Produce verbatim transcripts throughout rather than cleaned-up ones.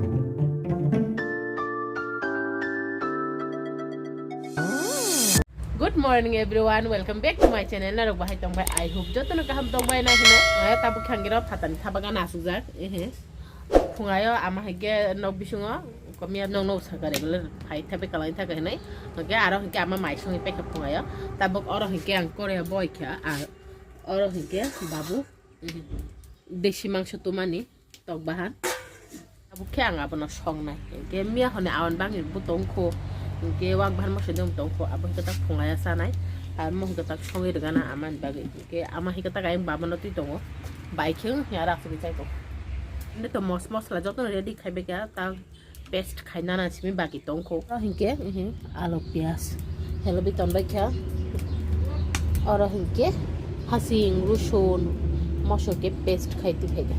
Good morning everyone, welcome back to my channel. Narok bahai tongbai, I hope jotono kaham tongbai na hinai. Aya tabuk khangiro phatani thabaga nasukjak. Ehe. Phungayo ama haike nok bisingo komia nok nok sakare bele phai thabe kalai thaka hinai. Oke aro haike ama mai songi pekha phungayo. Tabuk oro haike ang korea boy kha. Ar oro haike babu. Desi mangso tumani tok bahan. Abo khe ang abono songnai. Hinkhe miya hwnwi awan bagwi bo tongkho. Hinkhe wak bahan moso dum tongkho. Abo hinkhe tak phunglaya chanai. Ar mo hinkhe tak songwi rwgana amani bagwi. Hinkhe ama hinkhe tak ayang babano twi tongo. Bai khe wng ya rak chugwi chai tongo. Inde to mos mosla jotono ready khai bai kha. Tak paste khainana simi baki tongkho. Oro hinkhe, mhm, alu, piyaj. Helo bi tonbai kha. Oro hinkhe hasing, rusun, moso khe paste khai twi phaikha.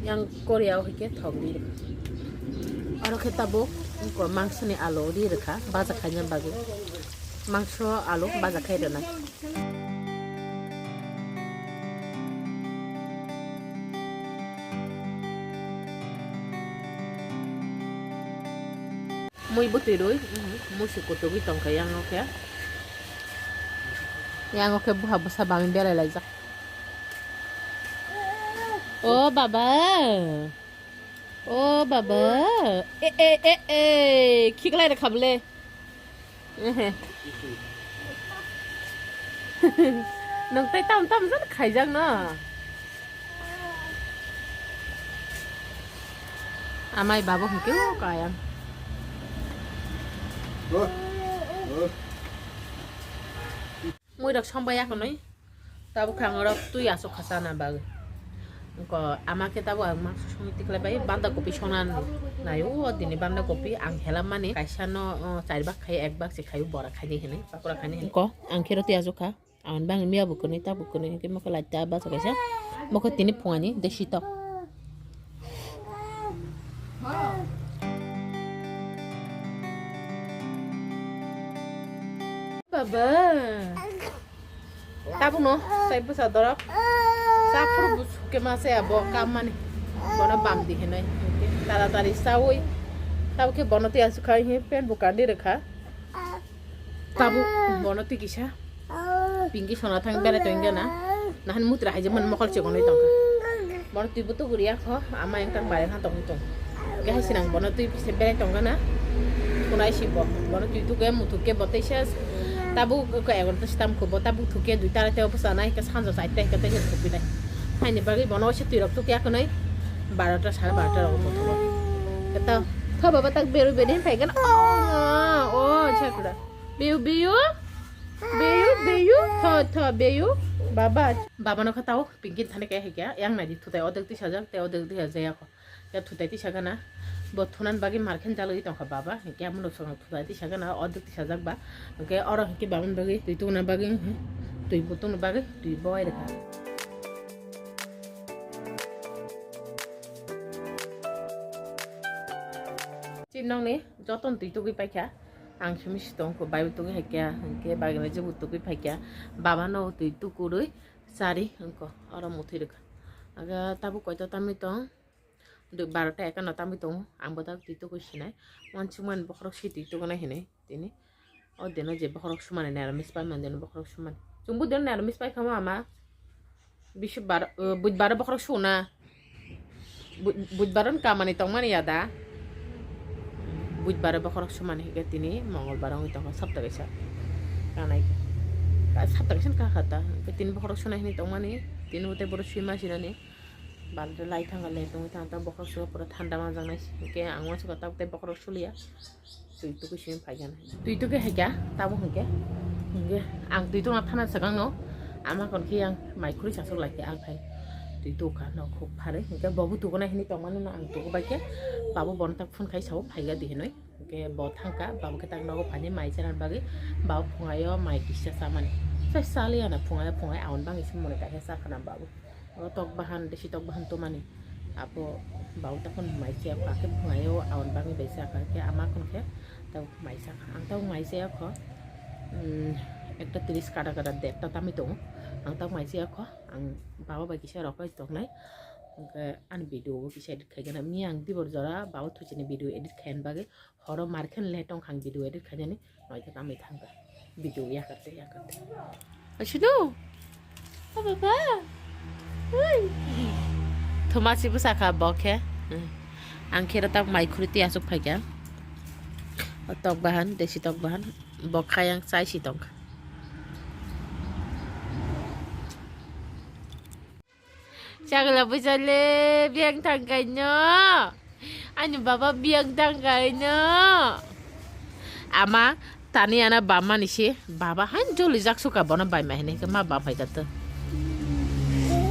Yang korea o hinkhe thok ri rwkha. Oro khe tabuk wngkha mangsoni alu ri rwkha baja khaina bagwi. Mangso alu baja khai rwnai. Mui bwtwi rwi, mhm, mui se kutugwi tongkha yang o khe. Yang o khe buha bwsa bangwi belai laijak. O baba. O baba. E, e, e, e. Khiklai rwkha bwle. Ehe. Nwng tei tam tam jan khaijak no. Amai babo hwnkhe o kayang. Mui rok song bai ya kwnwi. Tabuk khe ang oro twi aswk kha chana bagwi. Wngkha ama khe tabuk ang mangso songwi tikhlai bai banda kopi songna naio. O dini banda kopi ang helamani kaisa no, o, char bak khai, ek bak se khaio bora khaini hinwi, pakora khaini hinwi. Wngkha ang khe oro twi aswk kha. Ang bang miya bo kwnwi tabuk kwnwi hinkhe mokhe laita bachai kaisa. Mokhe tini phungani desi tok. Baba. Tabukno sai bwsa dorok. Saphuru bwswk khe ma se abo kammani. Bono bamdi hinwi. Taratari sawi. Tabuk khe bono twi aswk khai hi pen bo kandi rwkha. Tabuk bono twi kisa. Pinki sona thang berai tongya na. Nahan mutra hai je man mokol chikon tongkha. Bono twi bo tuguri ya kho. Ama yang tang bare ha tong tong. Khe hai sinang bono twi pise berai tongkha na. Kunai si bo. Bono twi tuke muthuk ke bo tei ses. Tabuk ko egarota sitam ko bo tabuk thuke dui tara tei obo sanai ke sanjo sai tei ke tei thupi nai. Haini bagwi bono se twi rok tukya kunai. Barota sare barota rok bo thubo. Kata tho baba tak beru beri phai kan. Oh, oh, chakra. Beyu, beyu. Beyu, beyu. Tho, tho, beyu. Baba. Baba no kha tao pingkin thani kaya hikya. Yang nai di thutai odek tisa jak, te odek tisa jaya ko. Ya thutai tisa gana. Bo thunan bagi markhen jaloi tongkha baba. Hikya muno song thutai tisa gana, odek tisa jak ba. Oke, oro hikya baba bagi, tui tuna bagi, tui butuna bagi, tui boy rekha. Chin nong ni joton tui tugui paikha. Ang simi si tongkho, bai bo tugui haikya, hwnkhe bagwi je bo tugui phaikya. Baba no twi tukurwi chari wngkho, oro muthwi rwkha. Aga tabuk koito tamwi tong, dui, barota ekano tamwi tongo, ang bo tabuk twi tukui sinai. Wansukmani bokhorok si twi tukunai hinwi tini. O deno je bokhorok sumani neramis pai mani deno bokhorok sumani. Chwngbo deno neramis pai khamo ama. Bisubbar, uh, budbar bokhorok suna. Bu-, budbar on kamani tongmani ya da. Budbar bokhorok sumani hike tini mongolbar ongwi tongkha sapta kaisa. Kanai. Ka-, sapta kaisa ka khata. Hike tini bokhorok suna hini tongmani. Tini utai boro sui ma sinani. Balde lai thanga le tongwi thang ta bokhorok suna pura thanda manjaknai. Hike ang uansukha tabuk tei bokhorok suliya. Twi tukui simi phaikha nai. Twi tukui haikha, tamo hinkhe. Hinkhe ang twi tukna thana swkang no. Ama kon khe ang mai khuri sasok lai khe ang phai. Twi tukha no khuk pharwi. Hinkhe bobo tukunai hinwi tongmani no ang tukubai khe. Babo bono tak phone khai sao phaikha di hinwi. Hinkhe bo thangkha, babo khe tak nogo phaini mai chana bagwi. Babo phungaio mai kisa chamani. Sai saliya na phungaio phungai aun bangwi se mone kaisa chakhana babo. O tok bahan, desi tok bahan tumani. Apo bau takon mai se akha khe phungaio awan bangwi bai se akha khe ama kon khe tabuk mai se akha. Ang tabuk mai se akho, um, ekta tris kada kada dekta tamwi tongo. Ang tabuk mai se akho, ang baba bai kisa rok bai tongnai. Hwnkhe ani video o kisa edit khaigana. Miyang dibor jora babo thuchini video edit khaina bagwi horo markhen le tongkha ang video edit khainani. Noikhe tamwi thangkha video yakarte yakarte. Asino. O baba. Ui. Thumasi bwsakha bokhe. Ang khe tak mai khuri twi aswk phaikha. O tok bahan, desi tok bahan. Bokha yang chai si tongkha. Chakla bwsale biyang thangkaino. Ani baba biyang thangkaino. Ama tani ana bamani se baba hain joli jak suka bono bai mai hinui ma bam hai kato.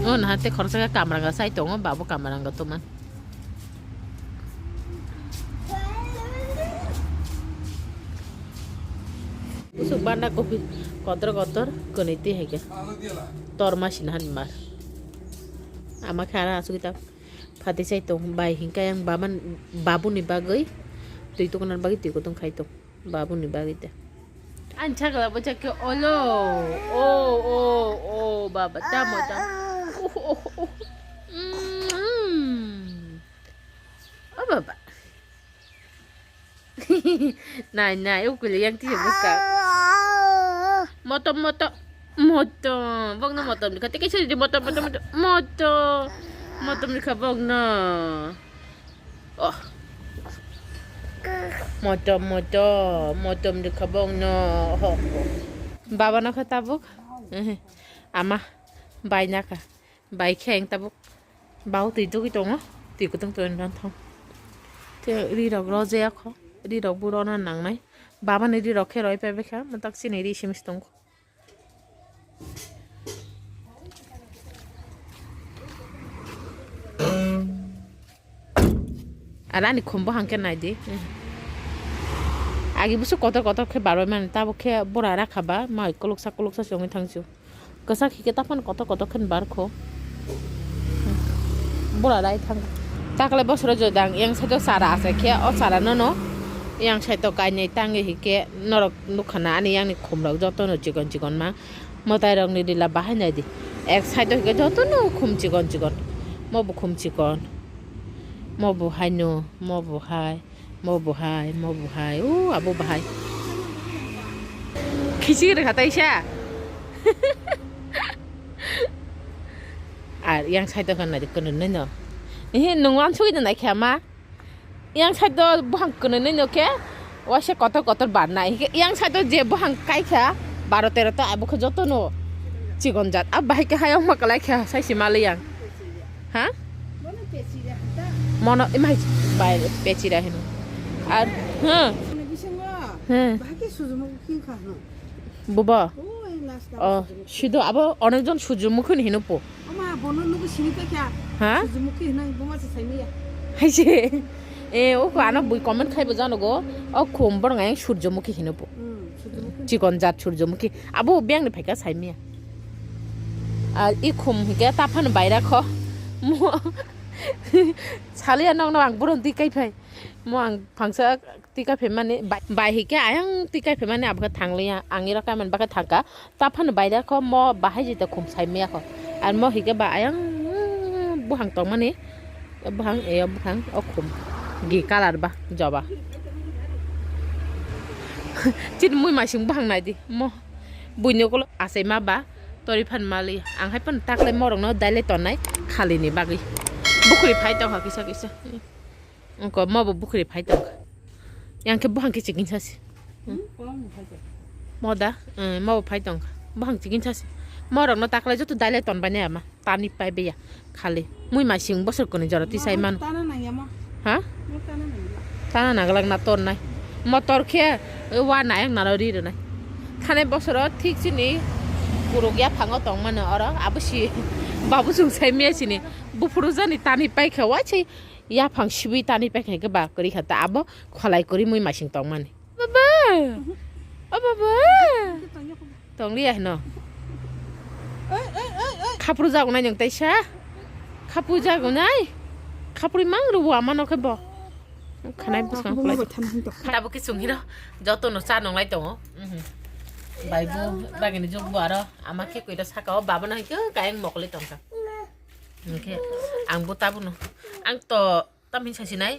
O naha te khoroksa khe kamranga sai tongo, babo kamranga toman. Busuk banda kopi kotor kotor kwnwi twi hai khe. Tor ma sina hani mar. Ama khe ara asugwi ta phati sai tong bai hinkhe ang baban babuni bagwi twi tukuna bagwi twi kutung khai tong babuni bagwi ta. Ani chakla bo chakhe olo. O, o, o, baba, tamo, tamo. Oh, oh, oh. Mm. O baba. Nai, nai, ukuli yang tisa buska. Motom, motom, motom. Bokno motom dikha. Teke suri di motom, motom, motom. Motom. Motom dikha bokno. Oh. Motom, motom, motom dikha bokno. Ho, ho. Baba nokha tabuk. Ehe. Ama. Bai naka. Bai khe ang tabuk. Bau twi dugwi tongo. Twi kutung twi nang thong. Te ri rok rojak kho. Ri rok bo rona nangnai. Baba ni ri rok khe roi pebekha. Mwtak chini ri simis tongkho. Ar ani khumbo hangke nai di. Agi busu kotor kotor khe baroi mani, tabuk khe bora rakha ba, mai koloksa koloksa se wngwi thangsu. Kwchak hike taphano kotor kotor khe bar kho. Bora rai thang. Takle bosoro jodang yang side o chara ase khe, o chara no no yang side o kainwi tangwi hike norok nukha na ani yang ni khum rok joto no chikon chikon ma. Mwtai rok ni rila bahai nai di. Ek side o hike joto no khum chikon chikon. Mo bo khum chikon. Mo bo hai no, mo bo hai, mo bo hai, mo bo hai. O abo bahai. Khichi rwkha taisa. Ar yang side o khan nai di kono nai no. Ehe nung wan sugui nai khe ma. Yang side o buhang kwnwi no khe waisa kotor kotor barnai. Hingke yang side o je buhang kai kha baro tero ta abo khe joto no chikon jat. Ab bahai khe hayung ma kwlai kha sai se mali yang. Ha? Mono imai bai pechira hino. Ar, ha. Huh. Bubo. Oh, sido abo onekjon Sujumukhi ni hino po. Oma, bono nugo sini pe kya? Ha? Sujumukhi hinai, buma se saimiya. Hai se. Eh, o ko ano bui comment khai bo jano go. O khum bor ngai Surjomukhi hino po. Hmm, Surjomukhi. Chikon jat Surjomukhi. Abo beng ni phaika saimiya. Ar i khum hike ta phan baira kho. Mo. Saliya nong no ang boron di kai phai. Mo ang phangsa Twi kaphemani bai, bai hikhe ayang twi kaphemani abokhe thangliya, ang iro kaimani bakhe thangkha, ta phano baira kho mo bahai jita khum saimaya kho, ar mo hikhe ba ayang buhang tongmani, buhang eyo buhang o khum gi colour ba joba. Chini mui masing buhang naidi mo buini ukulok achaima ba tori phan mali, ang hai phano taklai morokno dailai tonnai khalini bagwi bukhuri phai tongkha kisa kisa. Wngkha, mo bo bukhuri phai tongkha. Yang khe buhang khe chikin sasi. Hmm, kolom bo phai tong. Mo da, eh, mo bo phai tongkha. Buhang chikin sasi. Mo rokno taklai joto dailai tonbai nai ama. Tani pai beya. Khali. Mui masing bosor kwnwi jora tisai mano. Tana nangya mo. Ha? Mo tana nangya. Tana nangla na tornai. Motor khe, eh, wa nayang naro ri rwnai. Thane bosoro thik chini kuruk yaphango tongmano oro. Abo si babu sung sai miya sini. Buphuru jani tani pai khe wa chai. Yaphang sibui tani pekhe ke ba kwrwi kha ta abo kholai kwrwi mui masing tongmani. Baba! O baba! Tongliya hino. Khapru jagunai nung taisa. Khapru jagunai. Khapru mang rubu ama no khe bo. Khanai bwsang kholai. Tabuk khe chwng hino joto no cha nonglai tongo. Bai bo bagini jok bo aro ama khe koita saka o baba no hwnkhe kayang mokoli tongkha. Hwnkhe ang bo tabukno, ang to tamni sasinai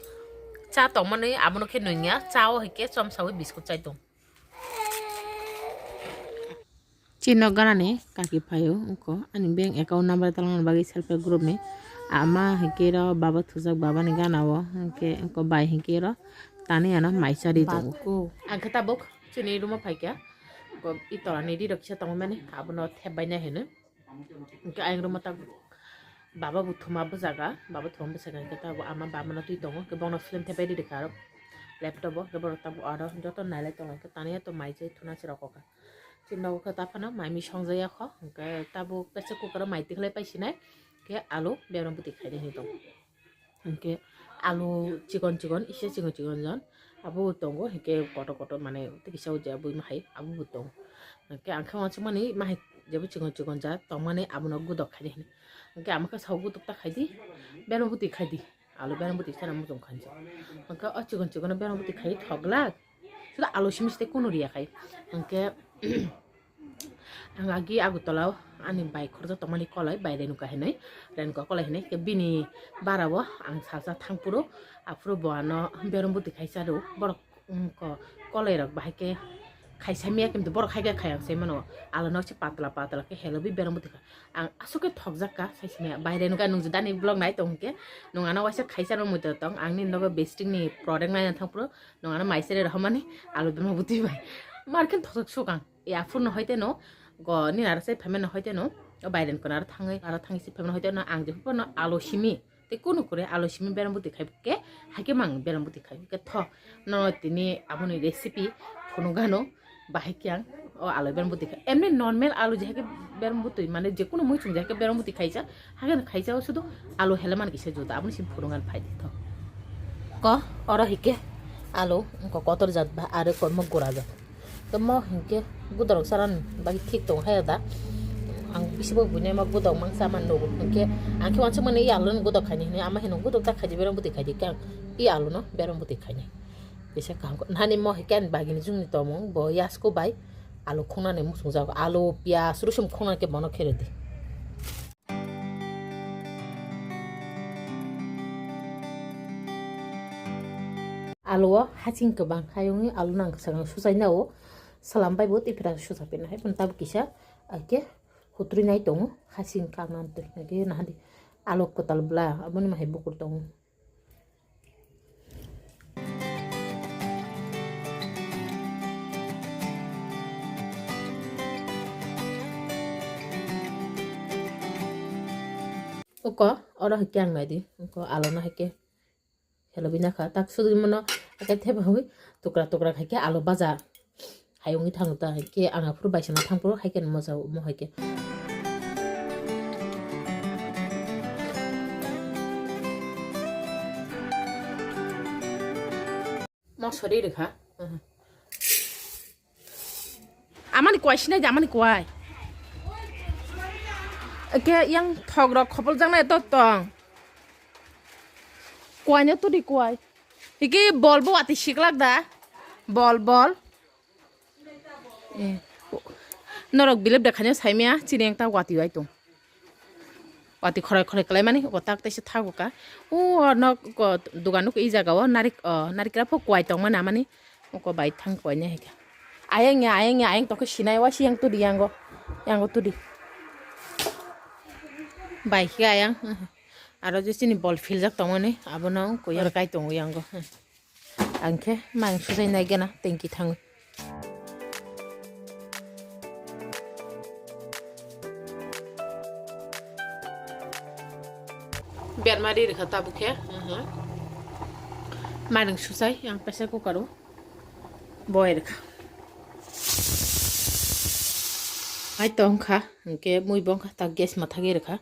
cha tongmani abono khe nungya, cha o hai khe chomsawi biskut chai tong. Chini nok ganani kaki phaio wngkha ani bank account number talangna bagwi self help group ni ama hinkhe ro baba thujak baba ni gana o hinkhe wngkha bai hinkhe ro tani ano mai chari tongo. Ang khe tabuk chini room o phaikha, ito ani ri rok kisa tongmani abono thep bainai hino. Hinkhe ayang room o tabuk baba bo thuma bwsaka, baba thuma bwsaka hinkhe tabuk ama baba no twi tongo, hinkhe bono film thep bai ri rikha aro laptop o, hinkhe borok tabuk aro joto nailai tongo, hinkhe tani to mai chai thuna se rokokha. Chini nogo khe ta phano mai mui songjak ya kho, hinkhe tabuk pressure cooker o mai tikhlai paisinai, khe alu berma bwtwi khaidi hinwi tongo. Hinkhe alu chikon chikon, ise chikon chikon jon, abo bo tongo, hinkhe kotor kotor mane tei kisa o je bui ma hai, abo bo tongo. Hinkhe ang khe uansukmani ma hai jebo chikon chikon ja tongmani abono gudok khaidi hinwi. Hinkhe ama khe sao gudok ta khaidi, berma bwtwi khaidi. Alu berma bwtwi sana muchung khanjak. Hinkhe o chikon chikon no berma bwtwi khai thoglak. Suda alu simi site kunu riya khai. Hinkhe ang agi Agartala o ani bai khoroksa tongmani kolai bai Renuka hinwi. Renuka kolai hinwi. Hinkhe bini bara o ang salsa thangphuru. Aphuru bo ano berma bwtwi khai charo. Borok wngkha kolai rok bahai khe khaisa miya kintu borok hai khe khai ang sai mano. Alu nok se patla patla khe helo bi berma bwtwi khai. Ang aswk khe thokjak kha, sai simiya. Bai Renuka nwng judani vlog nai tong khe, nwng ano waisa khaisa rw muitu tong. Ang nini nogo Besting ni product naina thang phuru, nwng ano mai sere rohormani, alu berma bwtwi bai. Mar khe thokjak suk ang. Ya phuru no hoite no, go nini aro sai phaimani hoite no, o bai Renuka aro thangwi, aro thangwi se phaimani hoite no, ang je phuru no alu simi. Tei kunu kure alu simi berma bwtwi khai khe, hai khe mang berma bwtwi khai khe tho. No tini aboni recipe phunuk gano. Bahai khe ang o alu berma bwtwi khai. Emni normal alu je hai khe berma bwtwi, mane je kunu muichung je hai khe berma bwtwi khaisa, hai khe khaisa o sudu alu hele man kisa juda, aboni simi phunuk gano phai di tho. Ko oro hai khe alu ko kotor jat ba aro kormo gura jat. Tamo hinkhe gudorok charan bagwi thik tong hai da. Ang bisibo buinai ma gudok mang chaman nugo. Hinkhe ang khe uansukmani i alu no gudok khaini hinwi ama hino gudok ta khaidi berma bwtwi khaidi khe ang i alu no berma bwtwi khaini. Kisa kaham khe nani mo hinkhe ani bagini jungni tomung bo yasku bai alu khungnani muchung jago. Alu, piyaj, rusum khungnani khe bono khe rwdi. Alu o haching kwbang khai wngwi alu nang kwchak nang suchai nao salam bai bo tei phira suchak pina hai phano tabuk kisa aike hutrwi nai tongo haching kang nang twi nahadi alu kwtal bwla aboni mahai bukur tongo. Uko oro hai khe ang nai di, uko alo no hai khe helobina kha, tak sudwi mano, hai khe thepawi tukra tukra khai khe alo baja. Hai wngwi thango ta, hai khe ang aphuru bai sana thang phuru hai khe moja omo hai khe. Mosori rikha. Amani kwai sinai de, amani kwai. Ke yang thok rok khopol jang nai to tong. Kwai no tudi kwai. Hiki bol bo wati siklak da. Bol, bol. Eh, norok bilip da khanya saimya, chini yang ta wati wai tong. Wati khoroi khoroi kalai mani, o tak taisa thago ka. O nok ko dugan nuk i jaga o narik, o, narikra pho kwai tong mana mani. O ko bai thang kwai ne hika. Ayang ya, ayang ya, ayang tokhe sinai wa si yang tudi yango. Yango tudi. Bai hika ayang. Aro je chini bol filjak tong mani, abono kwai kai tongo yango. Ang khe mang sujai nai gana tengki thangwi. Berma ri rikha tabuk khe. Aha. Mairung sujai ang pressure cooker o boi rikha. Ai tong kha, hwnkhe mui bong kha, tak gas mathagwi rikha.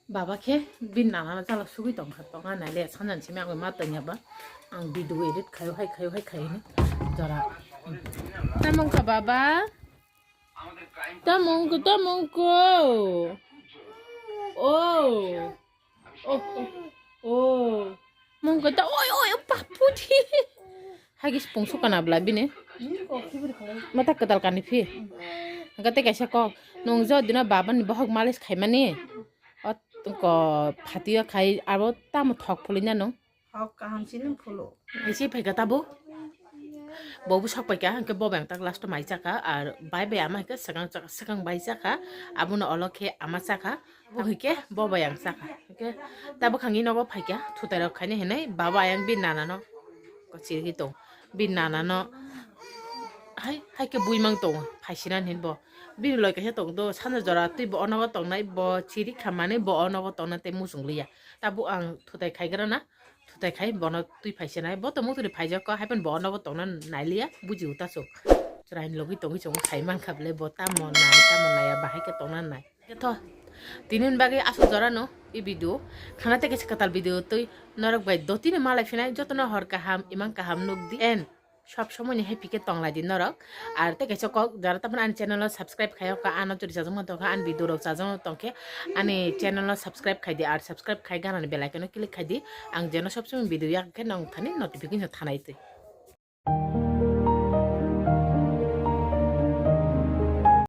Baba khe bini nana jala sugwi tong kha, tong nai le sanjani simi ang ma tong ya ba. Ang video edit khayo hai khayo hai khayo ni jora. Tamung kha baba? Tamung ko, tamung ko. Oh. Oh, oh, oh. Mung ko ta, oi, oi, papu di. Hagi spung suka na bla bini. Mata kedal kani phi. Gate kaisa kok. Nung jo dina baba ni bohok malis khaimani. O Tungko phatio khai abo tamo thok phulwi nano. Hok kaham sini phulo. Hai se phaika tabuk. Bo bo sok paika, hwnkhe bo bayang tak last o mai chaka, ar bai bai ama hwnkhe swkang chaka, swkang bai chaka, abono olo khe ama chaka, bo hwnkhe bo bayang chaka. Hwnkhe tabuk khangni nogo phaika, thutai rok khaini hinwi baba ayang bini nana no kochirwi tong, bini nana no hai, hai khe buimang tongo, phaisinani hinwi bo. Bini loi kaisa tong do, sana jora twi bo o nogo tongnai, bo chiri khamani bo o nogo tongna tei muchung liya. Tabuk ang thutai khaigrana, thutai khai bono twi phaisinai, bo to mutri phaijak kha, haiphano bo o nogo tongna nailiya, buji utasuk. Chwraini logi tongwi chongo khai mankha bwle, bo tamo nai, tamo naiya, bahai khe tongna nai. Khe tho, tini ni bagwi aswk jora no i video, khana tei kaisa kwtal video twi norok bai dotino malai phinai, jotono hor kaham, imang kaham nuk di, and sob somoi ni happy khe tonglai di norok. Ar tei kaisa kok, jara tamani ani channel o subscribe khai kha, ano churi chajak ma tongkha, ani video rok chajak ma tongkhe, ani channel o subscribe khai di, ar subscribe khai ganani bell icon o click khai di, ang jeno sob somoi video yak khe nong thani notification thanai twi.